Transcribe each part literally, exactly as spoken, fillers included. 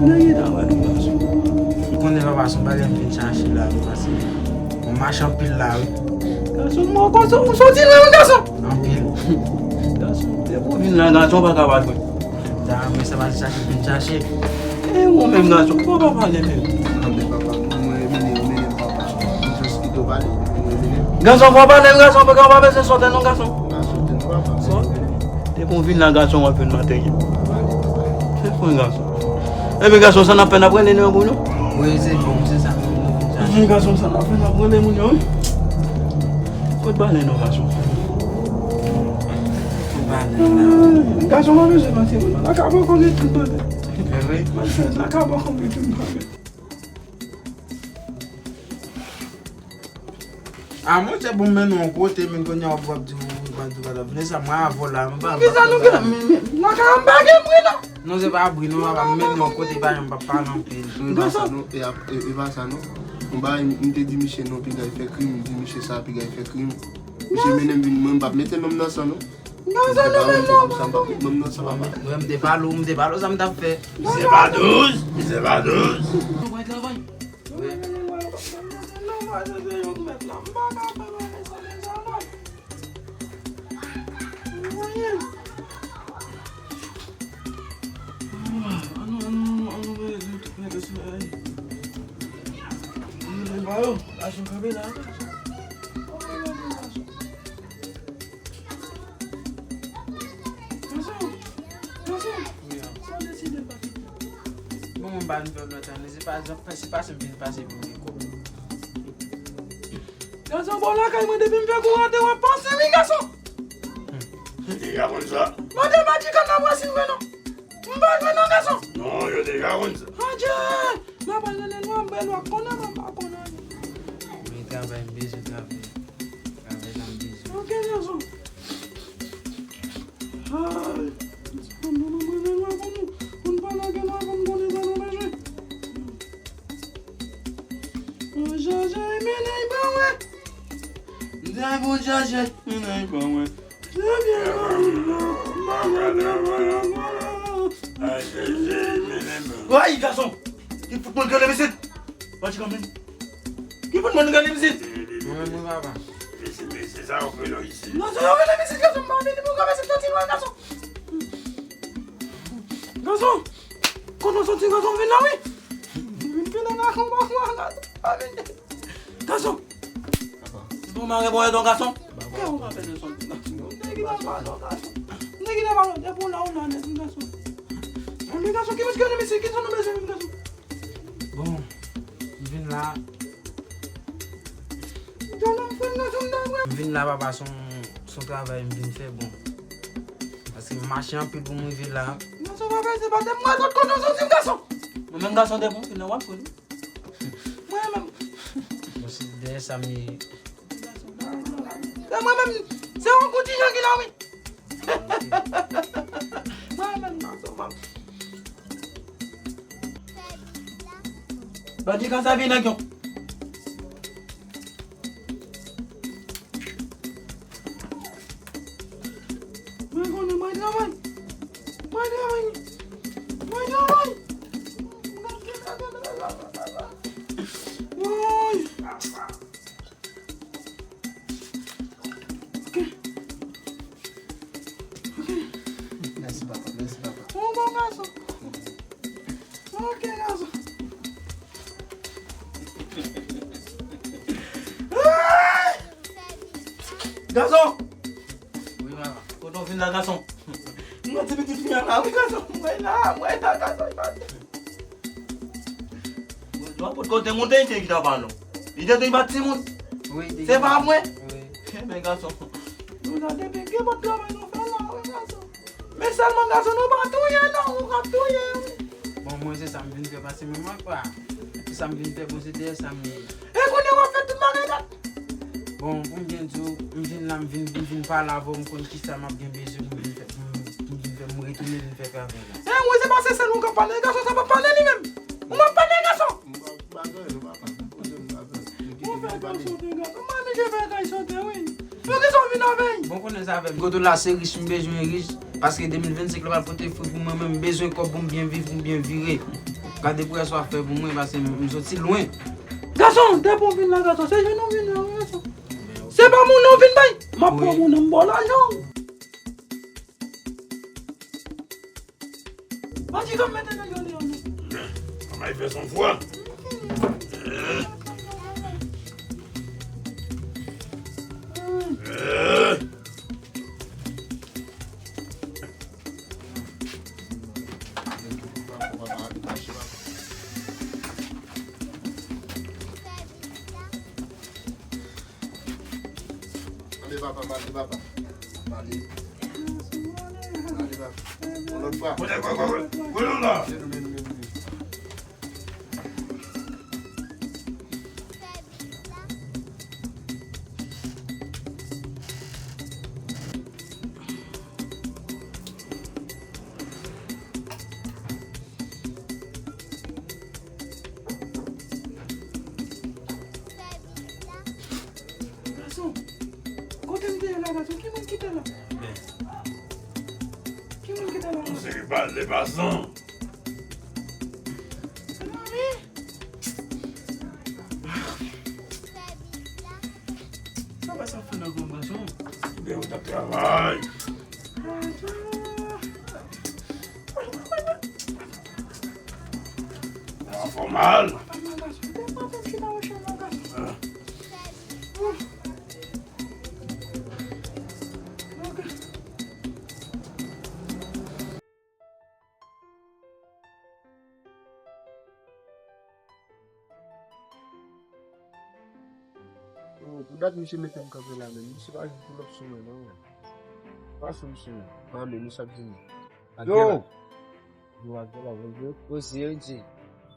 Nèg gentan wè nou, gason. Ou konnen papa, se yon bagay m vin chache la wi, paske mwen mache anpil la wi. Gason, mwen konsa ou soti lwen wi, gason. Anpil. Gason, depi w vin la, gason, pa ka pa jwenn. Da, men se pa chache vin chache. E ou menm, gason, ou pa pale menm. Anben papa, mwen mennen ou mennen m papa. Mwen jis kite w pale, mwen mennen m. Gason, fò w pale m, gason, papa, w pa bezwen sòtè non, gason. M pa sòtè non, papa. Sòtè. Depi w vin la, gason, w ap jwenn materyèl. Fè fwen, gason. Ebyen, gason, sa n ap fè, n ap rele nou pou nou. Wi, se bon, se sa menm. Ebyen, gason, sa n ap fè, n ap rele moun yo, wi. Fòk pale non, gason. Fòk pale la. Gason, mwen bezwen pase moun nan. Lakay poko gen tout bagay. E vre? Mwen fè lakay poko gen tout bagay. A, monchè, bon, m mennen w yon kote, men kounye a w ap, w ap di, w ap di, w ap di, sa, mwen avè w la, m pa, m pa. Kisa nou gen la? Men, men, lakay an pa gen bri non. Non, se pa bri non, papa, m mennen w yon kote, pa janm p ap pale anpil. Non, e pa sa non, e ap, e, e pa sa non. Yon bagay, m, m te di misye non, piga l fè krim, m di misye sa, piga l fè krim. Misye mennen m vin, mwen, m p ap mete non m nan sa non. Gason, nou menm non. Mwen, m te pale w, m te pale w sa m t ap fè. Misye pa douz, misye pa douz. Ou pran travay? Wi. Gason, gason, sa w deside pa kite. Bon, mwen ba nou fè lòt ane, se pa, se pa se m vin pase pou gen kòb. Gason, bon, lakay mwen, depi m fè kou rate, w ap pase, wi, gason. Yo deja konn sa. Mande Madjikan nan pase, wi, non. M pa jwe non, gason. Non, yo deja konn sa. Adje! M ap al nan lè nwa, m bèl w ap konnen, mwen pa konnen. Men travay, m bezwen travay. Travay la, m bezwen. Ok, gason. Ay, mwen, mwen, mwen, mwen, mwen, mwen, mwen pa lage mwen, mwen konnen sa nou bezwen. Mwen chache, men nèg pa mwen. Mwen chache, men nèg pa mwen. Ay, gason! Ki fout mwen gade misit? Pati kanmenm. Ki fout mwen gade misit? Mwen menm, wi, papa. Mesye, mesye, sa yo fè lò isi. Non, sa yo fè lò isi, gason, mwen vini pou gade misit, soti lwen, gason. Gason! Kote w soti, gason, vin la, wi. Vin, vin la, gason, gason, gason. Gason! Papa. Se pou mare bò edon, gason. Papa. Kè ou pa fè de son, gason. Nèg ki nan balon, gason. Nèg ki nan balon, depi w la, ou la, nèg, gason. Anben, gason, ki miske nou, mesye, ki sa nou bezwen menm, gason? Bon, m vin la. Gason, frè m, gason, m ta vre. M vin la, papa, se yon, se yon travay m vin fè, bon. Paske m mache anpil pou m rive la. Gason, papa, se pa de mwen, sot kote w soti, gason. Mwen menm, gason, depi w vin la, w ap konn. Mwen menm. Bon, se dèyè sa m ye. Se mwen menm, se yon kout ijan ki la, wi. Mwen menm, non, se mwen. Bandi kan sa vin nan yon. Mwen konnen mwen travay. Mwen travay. Mwen travay. Woy. Ok. Ok. Mèsi, papa. Mèsi, papa. Ou bon gason. Ok, gason. Gason! Wi, papa. Kote w vin la, gason? Mwen ti pitit fi an la, wi, gason. Mwen la, mwen la, gason. Mwen pot kote moun te ki ta pa non. Li te te bat timoun. Wi, se pa mwen. Wi. Ebyen, gason. Nou la depi gen bon travay nou fè la, wi, gason. Men sèlman gason, nou pa touye non, nou ka touye wi. Bon, mwen se sa m vin fè, paske menm mwen pa. Se sa m vin fè, bon, se dèyè sa m ye. E kounye a w ap fè tout bagay la. Bon, pou m byen di w, m vin la, m vin, m vin pale avè w, m konn kisa m ap gen bezwen pou m vin fè, pou m, pou m vin fè, m retounen vin fè travay la. E wi, se pa se sèl ou k ap pale, gason sa p ap pale li menm. Ou p ap pale, gason. M p ap pale, nou pa pale. Kote m pale? Nou kite nou pale. Mwen misye fè kay sote, wi. Pou ki sa w vin avè l? Bon, konnen sa avè m. Kote w la, se rich, m bezwen rich. Paske de mil vennsenk la pral pote fwi pou mwen, men m bezwen kòb pou m byen viv, pou m byen vire. Gade priyè sa w ap fè pou mwen, paske m, m soti lwen. Gason, depi w vin la, gason, se jwenn ou vin la, wi, gason. Se pa moun nan w vin bay. M ap pran moun nan, m ba w lajan. Bandi k ap mete nèg yo deyò, non. Anmay fè son fwa. Ale papa, ale papa. Ale. Ale papa. Yon lòt fwa. Kote, kote, kote, kote la? Men nou, men nou, men nou, men nou. Gason, kote m te ye la, gason? Ki moun ki te la? Men. Ki moun ki te la? Yon seri bal de pasan. Sa pa sa fè nan grann gason. Kite yo t ap travay. Sa fè mal. Yo, pou dat misye mete m kanpe la menm, misye pa jwenn pou lòt sou mwen non, menm. Pa sou misye menm. Pa menm, misye ap vini. Yo! Yo, ak la, yo. Osi, yo di.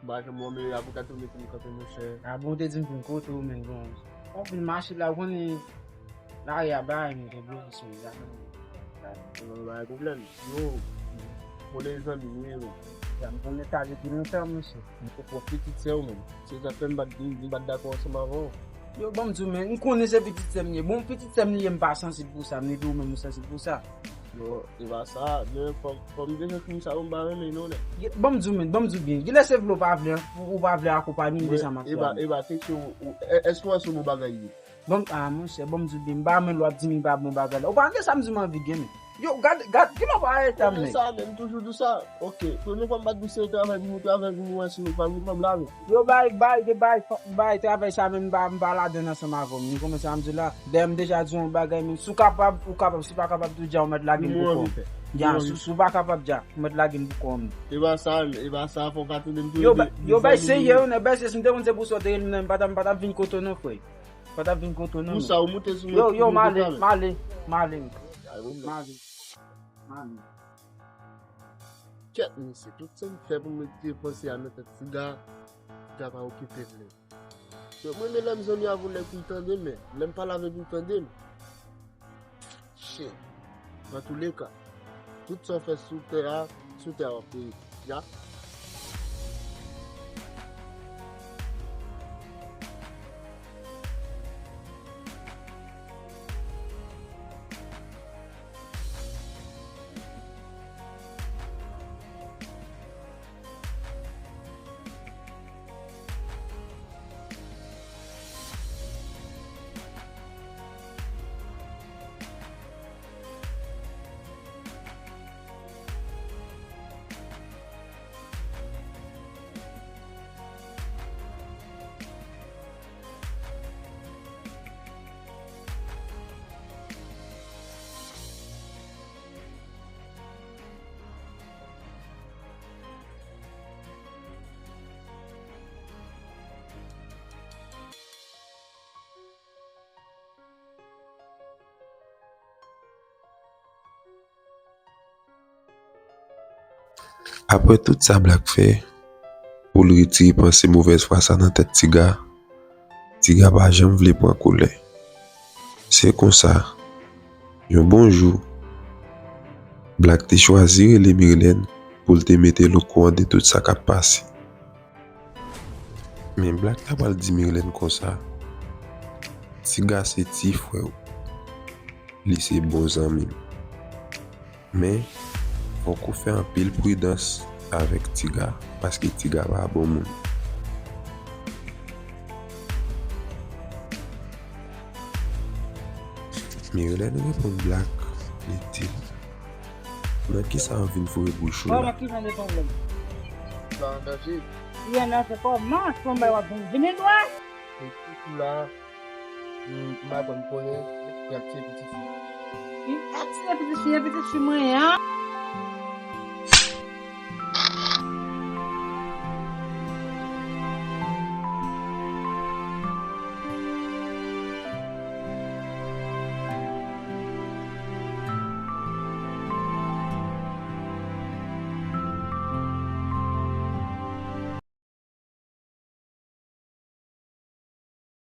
M pa janm wè w, men avoka tou mete m kanpe, monchè. A bon, ou te di m vin kote w, men bon. Ou vin mache la, ou konnen lari a bay, men te bloke sou li la. Yo, pa gen pwoblèm. Yo, konnen zanmi nou ye, men. Ya, m konnen sa depi lontan, monchè. M te pran pitit sè w, men. Se sa k fè m pa t, m, m pa t dakò ansanm avè w. Yo, ban m di w, men, m konnen se pitit sè m li ye. Bon, pitit sè m li ye, m pa sansib pou sa, men epi ou menm ou sansib pou sa. Yo, e pa sa, men fò, fò m deja fini sa, yo, m pa renmen non, nèg. Ye, ban m di w, men, ban m di w byen. Genlè se vle ou pa vle, ou, ou pa vle akonpanye m de sa m ap fè a. E pa, e pa kesyon, ou, è-, èske w wè se yon bon bagay li ye? Ban m, a, monchè, ban m di w byen, m pa renmen lè w ap di m li pa bon bagay la. Ou pa tande sa m di w m anvi gen, men. Yo, gad, gad, kilè w pa arete m, nèg? Sa, men, m toujou di w sa. Oke, premye fwa m pa t di w se travay pou nou travay pou nou wè si nou pa vin fanm la, men. Yo, bay, bay, de bay, bay, travay sa menm, m pa, m pa ladann ansanm avè w. Nou konprann sa m di w la? Dayè, m deja di w yon bagay, men si w kapab, ou kapab, si w pa kapab tou, dja ou mèt lage m pou kò w. Dja, si, si w pa kapab, dja, ou mèt lage m pou kò w. E pa sa, e pa sa, fò w ka tande m tou. Yo, bay, yo, bay, serye, yo, nèg, bay, serye, si m te konn se pou sa w te rele m nan, m pa t ap, m pa t ap vin kote w non, frè. M pa t ap vin kote w non. Pou sa, ou moute sou mwen. Yo, yo, m ale, m ale, m ale. M ale. M ale. Kèt, mesye, tout sa m fè pou m retire panse a nan tèt Tiga, Tiga pa okipe l menm. Yo, mwen renmen lè m zanmi avè w, lè pou l tande m, men lè m pale avè l pou l tande m. Shit. Antouleka, tout sa w fè sou tè a, sou tè a w ap peye. Ya. Apre tout sa Black fè pou l retire panse movèz fwa sa nan tèt Tiga, Tiga pa janm vle pran kolè. Se konsa, yon bon jou, Black te chwazi rele Mirlène pou l te mete l okouran de tout sa k ap pase. Men Black ta pral di Mirlène konsa, Tiga se ti frè w, li se bon zanmi m. Men, fòk ou fè anpil pridans avèk Tiga, paske Tiga pa bon moun. Mirlène reponn Black, li di l, nan kisa w vin foure bouch ou la? Kòman ki jan de pwoblèm? Sa an danje. Li an danje kòman? Se yon bagay w ap vin vini dwat? Se tout la. M, m aprann konnen, y ap tiye pitit fi. Y ap tiye pitit fi, pitit fi mwen an.